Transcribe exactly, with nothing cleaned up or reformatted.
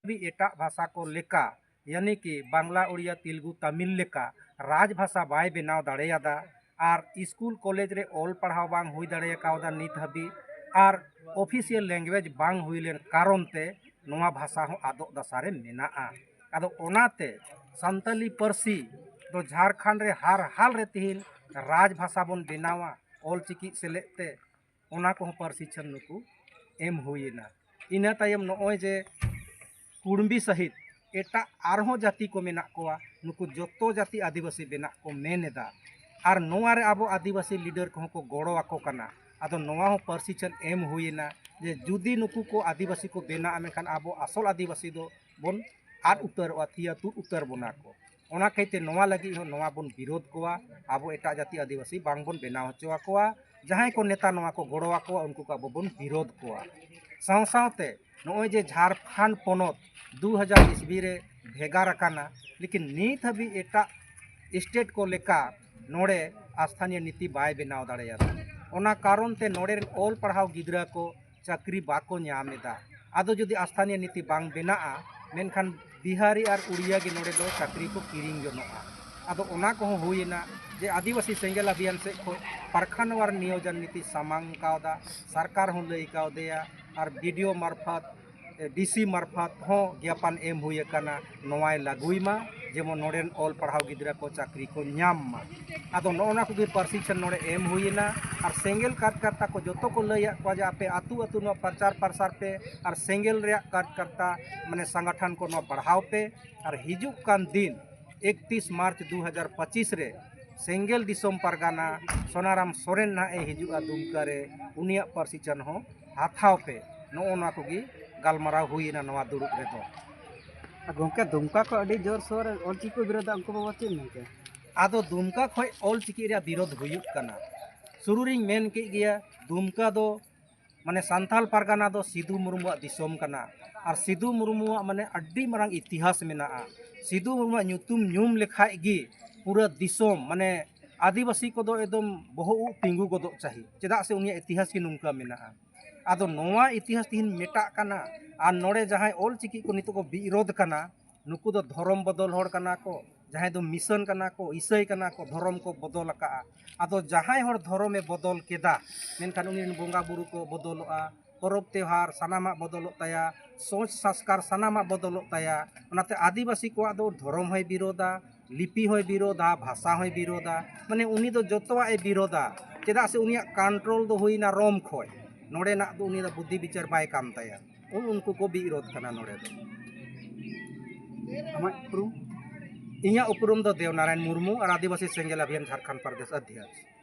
ᱦᱟᱹᱵᱤᱡ ᱮᱴᱟᱜ ᱵᱷᱟᱥᱟ ᱠᱚ ᱞᱮᱠᱟ, ᱭᱟᱱᱤ ᱠᱤ ᱵᱟᱝᱞᱟ, ᱩᱲᱤᱭᱟ, ᱛᱮᱞᱜᱩ, ᱛᱟᱢᱤᱞ ᱞᱮᱠᱟ ᱨᱟᱡᱽ ᱵᱷᱟᱥᱟ ᱵᱟᱭ ᱵᱮᱱᱟᱣ ᱫᱟᱲᱮᱭᱟᱫᱟ᱾ ᱟᱨ ᱥᱠᱩᱞ ᱠᱚᱞᱮᱡᱽ ᱨᱮ ᱚᱞ ᱯᱟᱲᱦᱟᱣ ᱵᱟᱝ ᱦᱩᱭ ᱫᱟᱲᱮ ᱠᱟᱣᱫᱟ ᱱᱤᱛ ᱦᱟᱹᱵᱤᱡ, ᱟᱨ ᱚᱯᱷᱤᱥᱤᱭᱟᱞ ᱞᱮᱝᱜᱩᱭᱮᱡᱽ ᱵᱟᱝ ᱦᱩᱭ ᱞᱮᱱ ᱠᱟᱨᱚᱱ ᱛᱮ ᱱᱚᱣᱟ ᱵᱷᱟᱥᱟ ᱦᱚᱸ ᱟᱫᱚᱜ ᱫᱟᱥᱟ ᱨᱮ ᱢᱮᱱᱟᱜᱼᱟ᱾ ᱟᱫᱚ ᱚᱱᱟᱛᱮ ᱥᱟᱱᱛᱟᱞᱤ ᱯᱟᱹᱨᱥᱤ ᱫᱚ ᱡᱷᱟᱲᱠᱷᱚᱸᱰ ᱨᱮ ᱦᱟᱨ ᱦᱟᱞ ᱨᱮ ᱛᱤᱦᱤᱧ ᱨᱟᱡᱽ ᱵᱷᱟᱥᱟ ᱵᱚᱱ ᱵᱮᱱᱟᱣᱟ ᱚᱞ ᱪᱤᱠᱤ ᱥᱮᱞᱮᱫ ᱛᱮ, ᱚᱱᱟ ᱠᱚᱦᱚᱸ ᱯᱟᱹᱨᱥᱤ ᱪᱷᱟᱹᱱ ᱱᱩᱠᱩ ᱮᱢ ᱦᱩᱭᱮᱱᱟ᱾ ᱤᱱᱟᱹ ᱛᱟᱭᱚᱢ ᱱᱚᱜᱼᱚᱭ ᱡᱮ ᱠᱩᱲᱢᱤ ᱥᱟᱹᱦᱤᱛ ᱮᱴᱟᱜ ᱟᱨᱦᱚᱸ ᱡᱟᱹᱛᱤ ᱠᱚ ᱢᱮᱱᱟᱜ ᱠᱚᱣᱟ, ᱱᱩᱠᱩ ᱡᱚᱛᱚ ᱡᱟᱹᱛᱤ ᱟᱹᱫᱤᱵᱟᱹᱥᱤ ᱵᱮᱱᱟᱜ ᱠᱚ ᱢᱮᱱ ᱮᱫᱟ᱾ ᱟᱨ ᱱᱚᱣᱟ ᱨᱮ ᱟᱵᱚ ᱟᱹᱫᱤᱵᱟᱹᱥᱤ ᱞᱤᱰᱟᱨ ᱠᱚᱦᱚᱸ ᱠᱚ ᱜᱚᱲᱚ ᱟᱠᱚ ᱠᱟᱱᱟ᱾ ᱟᱫᱚ ᱱᱚᱣᱟ ᱦᱚᱸ ᱯᱟᱹᱨᱥᱤ ᱪᱷᱟᱹᱱ ᱮᱢ ᱦᱩᱭᱮᱱᱟ ᱡᱮ ᱡᱩᱫᱤ ᱱᱩᱠᱩ ᱠᱚ ᱟᱹᱫᱤᱵᱟᱹᱥᱤ ᱠᱚ ᱵᱮᱱᱟᱜᱼᱟ, ᱢᱮᱱᱠᱷᱟᱱ ᱟᱵᱚ ᱟᱥᱚᱞ ᱟᱹᱫᱤᱵᱟᱹᱥᱤ ᱫᱚ ᱵᱚᱱ ᱟᱫ ᱩᱛᱟᱹᱨᱚᱜᱼᱟ, ᱛᱷᱤᱭᱟᱹ ᱛᱩᱫ ᱩᱛᱟᱹᱨ ᱵᱚᱱᱟ ᱠᱚ᱾ ᱚᱱᱟ ᱠᱷᱟᱹᱛᱤᱨ ᱱᱚᱣᱟ ᱞᱟᱹᱜᱤᱫ ᱦᱚᱸ ᱱᱚᱣᱟ ᱵᱚᱱ ᱵᱤᱨᱳᱫᱷ ᱠᱚᱣᱟ᱾ ᱟᱵᱚ ᱮᱴᱟᱜ ᱡᱟᱹᱛᱤ ᱟᱹᱫᱤᱵᱟᱹᱥᱤ ᱵᱟᱝ ᱵᱚᱱ ᱵᱮᱱᱟᱣ ᱦᱚᱪᱚ ᱟᱠᱚᱣᱟ᱾ ᱡᱟᱦᱟᱸᱭ ᱠᱚ ᱱᱮᱛᱟ ᱱᱚᱣᱟ ᱠᱚ ᱜᱚᱲᱚ ᱟᱠᱚᱣᱟ, ᱩᱱᱠᱩ ᱠᱚ ᱟᱵᱚ ᱵᱚᱱ ᱵᱤᱨᱳᱫᱷ ᱠᱚᱣᱟ᱾ ᱥᱟᱶ ᱥᱟᱶᱛᱮ ᱱᱚᱜᱼᱚᱭ ᱡᱮ ᱡᱷᱟᱲᱠᱷᱚᱸᱰ ᱯᱚᱱᱚᱛ ᱫᱩ ᱦᱟᱡᱟᱨ ᱤᱥᱵᱤ ᱨᱮ ᱵᱷᱮᱜᱟᱨ ᱟᱠᱟᱱᱟ, ᱞᱮᱠᱤᱱ ᱱᱤᱛ ᱦᱟᱹᱵᱤᱡ ᱮᱴᱟᱜ ᱥᱴᱮᱴ ᱠᱚ ᱞᱮᱠᱟ ᱱᱚᱰᱮ ᱟᱥᱛᱷᱟᱱᱤᱭᱚ ᱱᱤᱛᱤ ᱵᱟᱭ ᱵᱮᱱᱟᱣ ᱫᱟᱲᱮᱭᱟᱫᱟ᱾ ᱚᱱᱟ ᱠᱟᱨᱚᱱ ᱛᱮ ᱱᱚᱰᱮ ᱨᱮᱱ ᱚᱞ ᱯᱟᱲᱦᱟᱣ ᱜᱤᱫᱽᱨᱟᱹ ᱠᱚ ᱪᱟᱹᱠᱨᱤ ᱵᱟᱠᱚ ᱧᱟᱢ ᱮᱫᱟ᱾ ᱟᱫᱚ ᱡᱩᱫᱤ ᱟᱥᱛᱷᱟᱱᱤᱭᱚ ᱱᱤᱛᱤ ᱵᱟᱝ ᱵᱮᱱᱟᱜᱼᱟ, ᱢᱮᱱᱠᱷᱟᱱ ᱵᱤᱦᱟᱨᱤ ᱟᱨ ᱩᱲᱤᱭᱟ ᱜᱮ ᱱᱚᱰᱮ ᱫᱚ ᱪᱟᱹᱠᱨᱤ ᱠᱚ ᱠᱤᱨᱤᱧ ᱡᱚᱱᱚᱜᱼᱟ᱾ ᱟᱫᱚ ᱚᱱᱟ ᱠᱚᱦᱚᱸ ᱦᱩᱭᱮᱱᱟ ᱡᱮ ᱟᱹᱫᱤᱵᱟᱹᱥᱤ ᱥᱮᱸᱜᱮᱞ ᱚᱵᱷᱤᱭᱟᱱ ᱥᱮᱫ ᱠᱷᱚᱱ ᱯᱟᱨᱠᱷᱟᱱᱣᱟᱨ ᱱᱤᱭᱳᱡᱚᱱ ᱱᱤᱛᱤ ᱥᱟᱢᱟᱝ ᱠᱟᱣᱫᱟ, ᱥᱚᱨᱠᱟᱨ ᱦᱚᱸ ᱞᱟᱹᱭ ᱠᱟᱣᱫᱮᱭᱟ, ᱟᱨ ᱵᱤ ᱰᱤ ᱳ ᱢᱟᱨᱯᱷᱚᱛ, ᱰᱤ ᱥᱤ ᱢᱟᱨᱯᱷᱚᱛ ᱦᱚᱸ ᱜᱮᱭᱟᱯᱟᱱ ᱮᱢ ᱦᱩᱭ ᱟᱠᱟᱱᱟ, ᱱᱚᱣᱟᱭ ᱞᱟᱹᱜᱩᱭ ᱢᱟ, ᱡᱮᱢᱚᱱ ᱱᱚᱰᱮᱱ ᱚᱞ ᱯᱟᱲᱦᱟᱣ ᱜᱤᱫᱽᱨᱟᱹ ᱠᱚ ᱪᱟᱹᱠᱨᱤ ᱠᱚ ᱧᱟᱢ ᱢᱟ᱾ ᱟᱫᱚ ᱱᱚᱜᱼᱚ ᱱᱚᱣᱟ ᱠᱚᱜᱮ ᱯᱟᱹᱨᱥᱤ ᱪᱷᱟᱹᱱ ᱱᱚᱰᱮ ᱮᱢ ᱦᱩᱭᱮᱱᱟ᱾ ᱟᱨ ᱥᱮᱸᱜᱮᱞ ᱠᱟᱨᱡᱽᱠᱟᱨᱛᱟ ᱠᱚ ᱡᱚᱛᱚ ᱠᱚ ᱞᱟᱹᱭᱟᱫ ᱠᱚᱣᱟ ᱡᱮ ᱟᱯᱮ ᱟᱹᱛᱩ ᱟᱹᱛᱩ ᱱᱚᱣᱟ ᱯᱨᱚᱪᱟᱨ ᱯᱨᱚᱥᱟᱨ ᱯᱮ ᱟᱨ ᱥᱮᱸᱜᱮᱞ ᱨᱮᱭᱟᱜ ᱠᱟᱨᱡᱽᱠᱟᱨᱛᱟ, ᱢᱟᱱᱮ ᱥᱚᱝᱜᱚᱴᱷᱚᱱ ᱠᱚ ᱱᱚᱣᱟ ᱵᱟᱲᱦᱟᱣ ᱯᱮ᱾ ᱟᱨ ᱦᱤᱡᱩᱜ ᱠᱟᱱ ᱫᱤᱱ ᱮᱠᱛᱤᱥ ᱢᱟᱨᱪ ᱫᱩ ᱦᱟᱡᱟᱨ ᱯᱚᱸᱪᱤᱥ ᱨᱮ ᱥᱮᱸᱜᱮᱞ ᱫᱤᱥᱚᱢ ᱯᱟᱨᱜᱟᱱᱟ ᱥᱳᱱᱟᱨᱟᱢ ᱥᱚᱨᱮᱱ ᱱᱟᱦᱟᱜ ᱮ ᱦᱤᱡᱩᱜᱼᱟ ᱫᱩᱢᱠᱟ ᱨᱮ, ᱩᱱᱤᱭᱟᱜ ᱯᱟᱹᱨᱥᱤ ᱪᱷᱟᱹᱱ ᱦᱚᱸ ᱦᱟᱛᱟᱣ ᱯᱮ᱾ ᱱᱚᱜᱼᱚ ᱱᱚᱣᱟ ᱠᱚᱜᱮ ᱜᱟᱞᱢᱟᱨᱟᱣ ᱦᱩᱭᱮᱱᱟ ᱱᱚᱣᱟ ᱫᱩᱲᱩᱵ ᱨᱮᱫᱚ᱾ ᱟᱨ ᱜᱚᱢᱠᱮ, ᱫᱩᱢᱠᱟ ᱠᱷᱚᱱ ᱟᱹᱰᱤ ᱡᱳᱨ ᱥᱳᱨ ᱚᱞᱪᱤᱠᱤ ᱠᱚ ᱵᱤᱨᱳᱫᱟ, ᱩᱱᱠᱩ ᱵᱟᱵᱚᱫ ᱪᱮᱫ ᱮᱢ ᱢᱮᱱ ᱠᱮᱭᱟ? ᱟᱫᱚ ᱫᱩᱢᱠᱟ ᱠᱷᱚᱱ ᱚᱞᱪᱤᱠᱤ ᱨᱮᱭᱟᱜ ᱵᱤᱨᱳᱫᱷ ᱦᱩᱭᱩᱜ ᱠᱟᱱᱟ᱾ ᱥᱩᱨᱩ ᱨᱤᱧ ᱢᱮᱱ ᱠᱮᱫ ᱜᱮᱭᱟ, ᱫᱩᱢᱠᱟ ᱫᱚ ᱢᱟᱱᱮ ᱥᱟᱱᱛᱟᱞ ᱯᱟᱨᱜᱟᱱᱟ ᱫᱚ ᱥᱤᱫᱩ ᱢᱩᱨᱢᱩᱣᱟᱜ ᱫᱤᱥᱚᱢ ᱠᱟᱱᱟ᱾ ᱟᱨ ᱥᱤᱫᱩ ᱢᱩᱨᱢᱩᱣᱟᱜ ᱢᱟᱱᱮ ᱟᱹᱰᱤ ᱢᱟᱨᱟᱝ ᱤᱛᱤᱦᱟᱥ ᱢᱮᱱᱟᱜᱼᱟ᱾ ᱥᱤᱫᱩ ᱢᱩᱨᱢᱩᱣᱟᱜ ᱧᱩᱛᱩᱢ ᱧᱩᱢ ᱞᱮᱠᱷᱟᱡ ᱜᱮ ᱯᱩᱨᱟᱹ ᱫᱤᱥᱚᱢ, ᱢᱟᱱᱮ ᱟᱹᱫᱤᱵᱟᱹᱥᱤ ᱠᱚᱫᱚ ᱮᱠᱫᱚᱢ ᱵᱚᱦᱚᱜ ᱩᱵ ᱛᱤᱸᱜᱩ ᱜᱚᱫᱚᱜ ᱪᱟᱹᱦᱤ, ᱪᱮᱫᱟᱜ ᱥᱮ ᱩᱱᱤᱭᱟᱜ ᱤᱛᱤᱦᱟᱥ ᱜᱮ ᱱᱚᱝᱠᱟ ᱢᱮᱱᱟᱜᱼᱟ᱾ ᱟᱫᱚ ᱱᱚᱣᱟ ᱤᱛᱤᱦᱟᱥ ᱛᱤᱦᱤᱧ ᱢᱮᱴᱟᱜ ᱠᱟᱱᱟ᱾ ᱟᱨ ᱱᱚᱰᱮ ᱡᱟᱦᱟᱸᱭ ᱚᱞ ᱪᱤᱠᱤ ᱠᱚ ᱱᱤᱛᱚᱜ ᱠᱚ ᱵᱤᱨᱳᱫᱷ ᱠᱟᱱᱟ, ᱱᱩᱠᱩ ᱫᱚ ᱫᱷᱚᱨᱚᱢ ᱵᱚᱫᱚᱞ ᱦᱚᱲ ᱠᱟᱱᱟ ᱠᱚ, ᱡᱟᱦᱟᱸᱭ ᱫᱚ ᱢᱤᱥᱚᱱ ᱠᱟᱱᱟ ᱠᱚ, ᱤᱥᱟᱹᱭ ᱠᱟᱱᱟ ᱠᱚ, ᱫᱷᱚᱨᱚᱢ ᱠᱚ ᱵᱚᱫᱚᱞ ᱟᱠᱟᱜᱼᱟ᱾ ᱟᱫᱚ ᱡᱟᱦᱟᱸᱭ ᱦᱚᱲ ᱫᱷᱚᱨᱚᱢᱮ ᱵᱚᱫᱚᱞ ᱠᱮᱫᱟ, ᱢᱮᱱᱠᱷᱟᱱ ᱩᱱᱤ ᱨᱮᱱ ᱵᱚᱸᱜᱟ ᱵᱩᱨᱩ ᱠᱚ ᱵᱚᱫᱚᱞᱚᱜᱼᱟ, ᱯᱚᱨᱚᱵᱽ ᱛᱮᱣᱦᱟᱨ ᱥᱟᱱᱟᱢᱟᱜ ᱵᱚᱫᱚᱞᱚᱜ ᱛᱟᱭᱟ, ᱥᱚᱪ ᱥᱟᱥᱠᱟᱨ ᱥᱟᱱᱟᱢᱟᱜ ᱵᱚᱫᱚᱞᱚᱜ ᱛᱟᱭᱟ᱾ ᱚᱱᱟᱛᱮ ᱟᱹᱫᱤᱵᱟᱹᱥᱤ ᱠᱚᱣᱟᱜ ᱫᱚ ᱫᱷᱚᱨᱚᱢ ᱦᱚᱸᱭ ᱵᱤᱨᱳᱫᱟ, ᱞᱤᱯᱤ ᱦᱚᱸᱭ ᱵᱤᱨᱳᱫᱟ, ᱵᱷᱟᱥᱟ ᱦᱚᱸᱭ ᱵᱤᱨᱳᱫᱟ, ᱢᱟᱱᱮ ᱩᱱᱤ ᱫᱚ ᱡᱚᱛᱚᱣᱟᱜ ᱮ ᱵᱤᱨᱳᱫᱟ᱾ ᱪᱮᱫᱟᱜ ᱥᱮ ᱩᱱᱤᱭᱟᱜ ᱠᱚᱱᱴᱨᱳᱞ ᱫᱚ ᱦᱩᱭᱱᱟ ᱨᱳᱢ ᱠᱷᱚᱡ, ᱱᱚᱰᱮᱱᱟᱜ ᱫᱚ ᱩᱱᱤ ᱫᱚ ᱵᱩᱫᱽᱫᱷᱤ ᱵᱤᱪᱟᱹᱨ ᱵᱟᱭ ᱠᱟᱢ ᱛᱟᱭᱟ᱾ ᱩᱱ ᱩᱱᱠᱩ ᱠᱚ ᱵᱤᱨᱳᱫ ᱠᱟᱱᱟ ᱱᱚᱰᱮ ᱫᱚ᱾ ᱟᱢᱟᱜ ᱩᱯᱨᱩᱢ? ᱤᱧᱟᱹᱜ ᱩᱯᱨᱩᱢ ᱫᱚ ᱫᱮᱣᱱᱟᱨᱟᱭᱚᱱ ᱢᱩᱨᱢᱩ ᱟᱨ ᱟᱹᱫᱤᱵᱟᱹᱥᱤ ᱥᱮᱸᱜᱮᱞ ᱟᱵᱷᱤᱭᱟᱱ ᱡᱷᱟᱲᱠᱷᱚᱸᱰ ᱯᱨᱚᱫᱮᱥ ᱚᱫᱷᱭᱚᱠᱥ᱾